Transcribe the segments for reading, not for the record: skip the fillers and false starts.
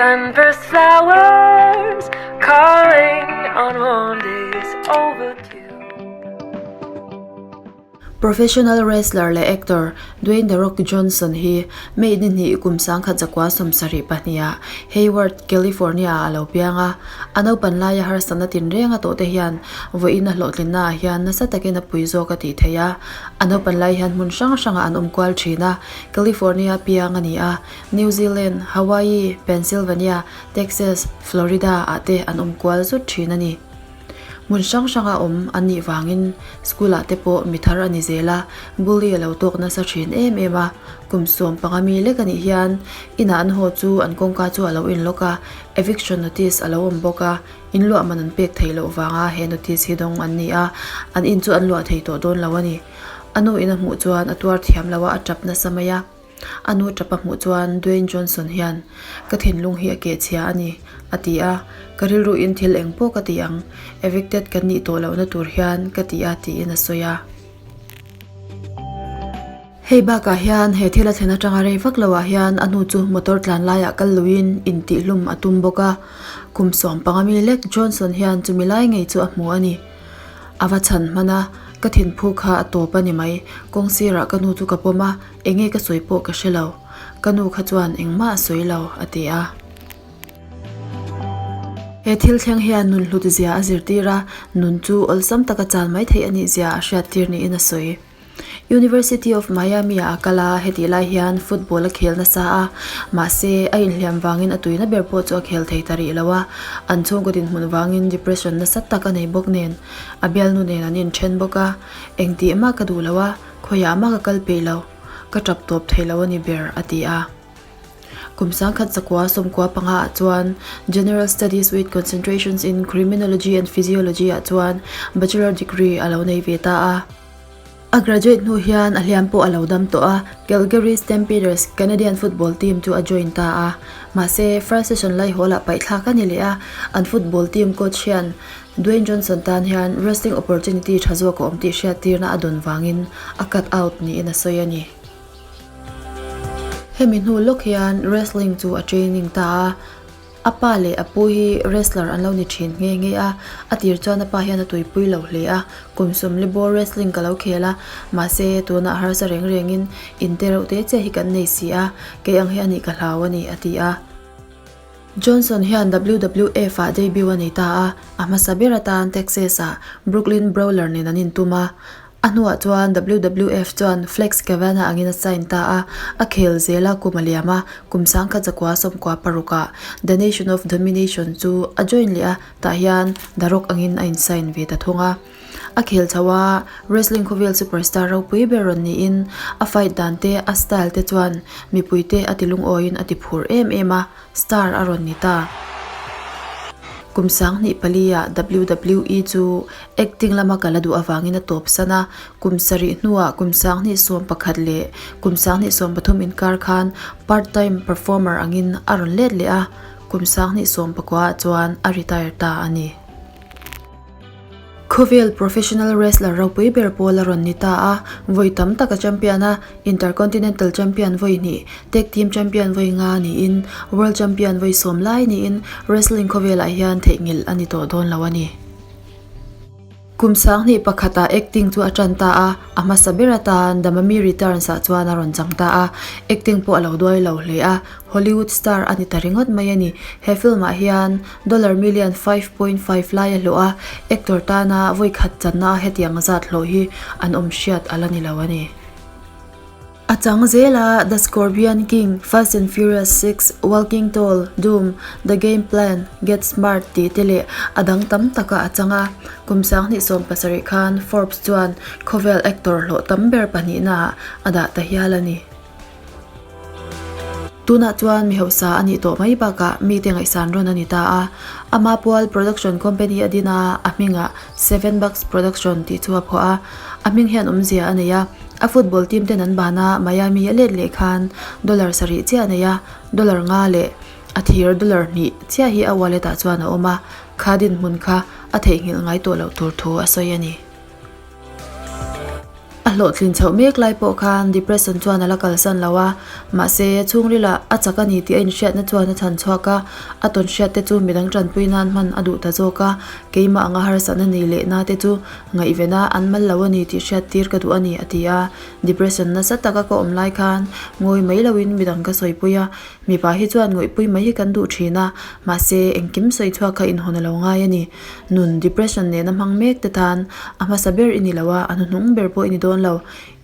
Sunburst flowers calling on warm days overdue. Professional wrestler leh actor Dwayne The Rock Johnson hi May ni hnih kum 1972 ah Hayward, California ah a lo piang a. A naupan laia harsatna tinreng a tawhte hian vawiin a hlawhtlinna ah hian nasa takin a pui zawk a tih theih a. A naupan lai hian hmun hrang hrangah an awm kual thin a, California piang a ni a, New Zealand, Hawaii, Pennsylvania, Texas, Florida ah te an awm kual zut thin a ni. Hmun hrang hranga awm an nih vangin school ah te pawh mi thar a ni zel a, bully a lo tawk nasa thin em em a. Kum 15 mi lek a nih hian inah an haw chu an kawngka chu a lo inlock a, eviction notice a lo awm bawk a, in luah man an pek theih loh vanga he notice hi dawng an ni a, an in chu an luah thei tawh dawn lo a ni. A nu in a hmuh chuan a tuar thiam lo a, a tap nasa mai a. A nu tapa hmuh chuan Dwayne Johnson hian, Ka thinlung hi a keh chhia a ni, a ti a. Ka rilruin thil eng pawh ka ti ang, evicted kan nih tawh lohna tur hian ka ti a, tiin a sawi a. Hei bakah hian he thil a thlen atanga rei vak loah hian a hnu chu motor tlan laiah kal loin intihhlum a tum bawk a. Kum 15 mi lek Johnson hian chumi lai ngei chu a hmu a ni. A va chhan hman a, ka thinphu kha a tawp a ni mai. Kawng sirah ka nu chu ka pawm a, enge ka sawi pawh ka hre lo. Ka nu kha chuan engmah a sawi lo, a ti a. He thil thleng hian nun hlut zia a zirtir a, nun chu awlsam taka chan mai theih a nih zia a hriattir niin a sawi. University of Miami ah a kal a, hetih lai hian football a khel nasa a, mahse a inhliam vangin a tuina ber pawh chu a khel thei ta rih lo a, an chhungkaw dinhmun vangin depression nasa tak a nei bawk nen a bialnu nen an inthen bawk a, engtih mah ka duh lo a, khawiah mah ka kal peih lo, ka tap tawp thei lo a ni ber a ti a. Kum 1995 ah chuan General Studies with Concentrations in Criminology and Physiology ah chuan Bachelor degree a lo nei ve ta a. A graduate hnu hian a hliam pawh a lo dam tawh a, Calgary Stampeders Canadian football team chu a join ta a. Mahse, first session lai hawl ah paihthlak a ni leh a, an football team coach hian Dwayne Johnson tan hian wrestling opportunity tha zawk a awm tih hriattirna a dawn vangin a cut out niin a sawi a ni. Hemi hnu lawk hian wrestling chu a training ta a. A pa leh a pu hi wrestler an lo ni thin nghe nghe a, a tir chuan a pa hian a tuipui lo hle a, kum sawmli bawr wrestling ka lo khel a, mahse tunah harsa reng rengin in te reuh te chiah hi kan nei si a, kei ang hi a nih ka hlau a ni, a ti a. Johnson hian WWF ah debut a nei ta a, a hmasa ber atan Texas ah Brooklyn Brawler nen an intum a, A hnuah chuan WWF chuan Flex Kavanagh angin a sign ta a, a khel zel a kum a liam a, kum 1996 ah The Nation of Domination chu a join leh a, tah hian The Rock angin a in-sign ve ta thung a. A khel chho a, wrestling khawvel superstar ropui ber rawn niin a fight dan te, a style te chuan mipui te a ti lungawiin a ti phur em em a, Star a rawn ni ta. Kum 2004 ah WWE chu acting lama kal a duh avangin a tawp san a, kum sarih hnuah kum 2011 leh kum 2013 inkar khan part time performer angin a rawn let leh a, kum 2019 ah chuan a retire ta a ni. Khawvel professional wrestler ropui ber pawl a rawn ni ta a, vawi tam tak a champion a, Intercontinental champion vawi hnih, tag team champion vawi nga niin, world champion vawi sawm lai niin wrestling khawvelah hian theihnghilh a ni tawh dawn lo a ni. Kum 2001 ah acting chu a tan ta a, a hmasa ber atan The Mummy Returns ah chuan a rawn chang ta a, acting pawh a lo duai lo hle a, Hollywood star a ni ta ringawt mai a ni. He film ah hian dollar million 5.5 lai a hlawh a, actor tana vawi khat channa a hetiang zat hlawh hi an awm hriat a la ni lo a ni. A chang zel a, The Scorpion King, Fast and Furious 6, Walking Tall, Doom, The Game Plan, Get Smart tih te leh a dang tam taka a chang a. Kum 2017 khan Forbes chuan khawvel actor hlawh tam ber pahnihnaah a dah ta hial a ni. Tunah chuan mi hausa a nih tawh mai bakah mite ngaihsan rawn a ni ta a. Ama pual production company a din a, a hmingah Seven Bucks Production tih chu a phuah a. A hming hian awmzia a nei a, a football team ten an ban a, Miami a let leh khan dollar sarih chiah a nei a, dollar nga leh a thir dollar hnih chiah hi a wallet ah chuan a awm a, kha dinhmun kha a theihnghilh ngai tawh loh tur thu a sawi a ni. A hlawhtlin chhoh mek lai pawh khan depression chuan a la kalsan lo a, mahse chhungrilah a chak a ni tih a inhriatna chuan a chhan chhuak a, a tawn hriat te chu midang tanpui nan hman a duh ta zawk a, keimah anga harsatna nei leh na te chu ngaihven a an mal lo a ni tih hriat tir ka duh a ni a ti a, depression nasa taka ka awm lai khan ngawi mai loin midang ka sawipui a, mipa hi chuan ngawihpui mai hi kan duh thin a, mahse engkim sawi chhuak kha inhawn a lo ngai a ni. Nun depression nena hmang mek te tan a hmasa ber i ni lo a, a hnuhnung ber pawh i ni dawn lo.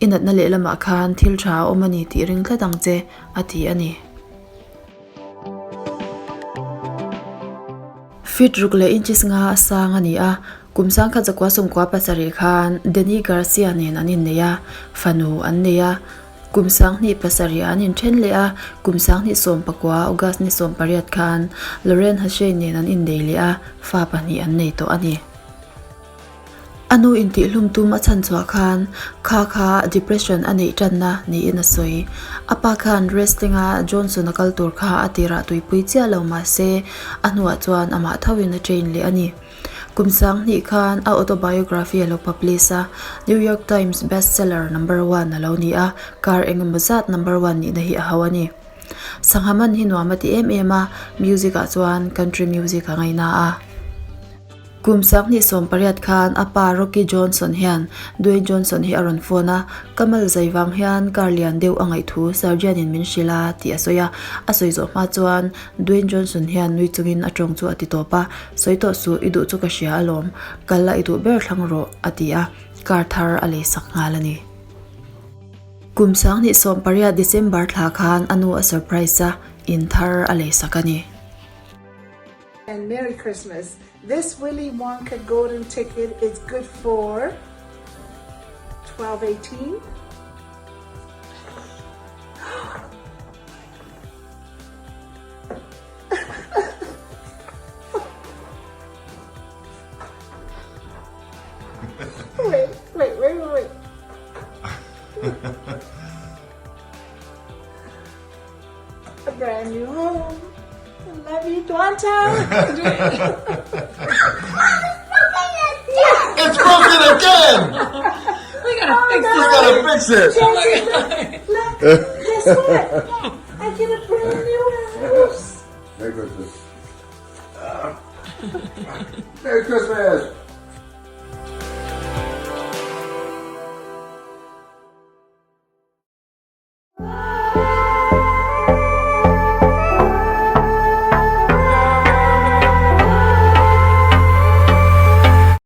I natna lehlamah khan thil tha a awm a ni tih ring tlat ang che, a ti a ni. Feet ruk leh inches nga a sang a ni a, kum sangkhat zakua sawmkua pasarih khan Danny Garcia nen an innei a, fanu an nei a. Kum sanghnih pasarih an inthen leh a, kum sanghnih sawmpakua August ni sawmpariat khan Lauren Hashey nen an innei leh a, fa pahnih an nei tawh a ni. A nu intihhlum tum a chhan chhuah khan kha kha depression a neih tanna niin a sawi. A pa khan wrestling-a Johnson a kal tur kha a tirah tuipui chiah lo mah se a hnuah chuan amah thoin a train leh a ni. Kum sanghnih khan a autobiography a lo publish a, New York Times bestseller number one a lo ni a, kar engemaw zat number one nihna hi a ho a ni. Sangha man hi nuam a ti em em a, music ah chuan country music a ngaina a. Kum sanghnih 18 khan a pa Rocky Johnson hian Dwayne Johnson hi a rawn phone a, Ka mal zai vang hian kar lian deuh a ngaih thu surgeon in min hrilh a tih a sawi a, a sawi zawh hma chuan Dwayne Johnson hian nui chungin a tawng chu a ti tawp a, Sawi tawh suh, i duh chu ka hria alawm, kal la i duh ber thlang rawh, a ti a, car thar a lei sak nghal a ni. Kum 2018 December thla khan a nu a surprise a, in thar a lei sak a ni. And Merry Christmas. This Willy Wonka golden ticket is good for 1218. Wait, wait, wait, wait. A brand new home. I love you, Dwanta. It's broken again! We gotta fix We gotta fix it! Look, guess what? I get a brand new house. Merry Christmas. Merry Christmas!